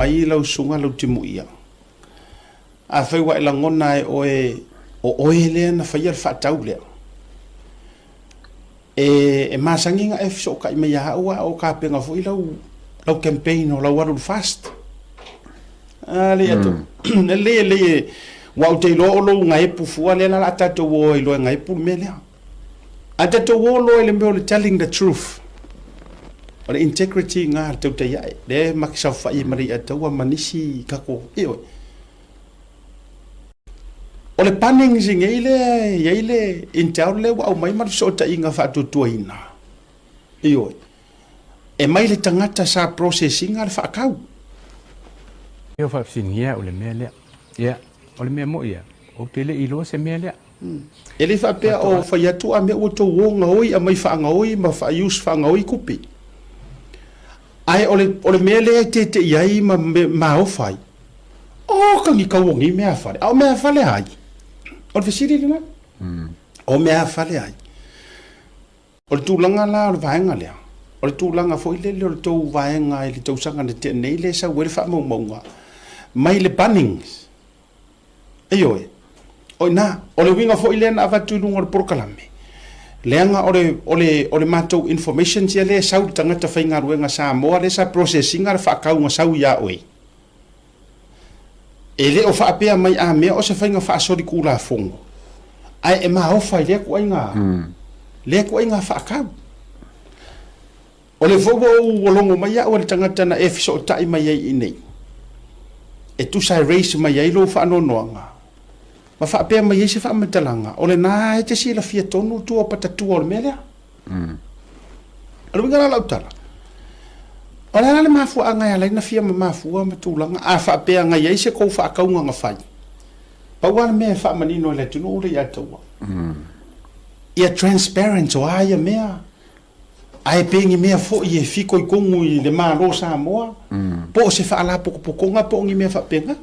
Ai lau susuga Lautimuia, afai ua e lagona e oe o oe lea na faia le faatau lea, e, e masani na e fesootai mai ia au a o tapena foi lau, lau campaign o lau alu i le FAST. A le atu, e lelei e lelei e, ua ou te iloa o lou gaepu fua lea la o le a tatou o ai loa e gaepu le mea lea. A tatou o loa i le mea o le telling the truth, o le integrity lena a le tautai ae, lea e ma te saofai ai ma le iataua ma nisi tatou, ioe. O le Bunnings i inei lea e i ai le Intel lea ua aumai ma le fesootaiga faatuatuaina, ioe, e mai le tagata sa process ina le faatau. Ia faafesiligia au i le mea lea. Ia, o le mea moi ia, ou te le i iloa se mea lea. E le faapea o fai atu a mea ua tou o gaoi aumai faagaoi ma faa-use faagaoi tupe. Ae o le, o le mea lea e tete'i ai ma maofa ai, o ka ni kau o nei meafale. A o meafale a ai? O le fesili lena. O meafale a ai? O le tulaga la o le vaega lea, o le tulaga foi lele o le tou vaega i le tausaga na tea nei lea e sau ai le faamaumauga mai le Bunnings. Ioe. O i ina, o le uiga foi lea na avatu i luga o le polokalame, leaga o le, o le, o le matou informations ia lea e sau i le tagata faigaluega Samoa lea sa process ina le faatauga sau ia oe. E le o faapea mai a mea o se faiga faasolitulafono, ae e maofa i lea ituaiga, lea ituaiga faatau. O lea foi ua ou logo mai au e le tagata na e fesootai mai ai i inei, e tusa e raise mai ai lou faanoanoaga, ma faapea mai ai se faamatalaga, o lena e te silafia tonu tua patatua o le mea lea. O le uiga la o lau tala, o le a la le mafuaaga e ala ai ona fia mamafua ma tulaga, a faapea na i ai se tou faatauga na fai, pau lava le mea e faamanino i le atunuu lea ia te au, ia transparent o a ia mea, Ae pe ni mea foi e fitoitonu i le Malo o Samoa, po o se faalapotopotoga po o ni mea faapena.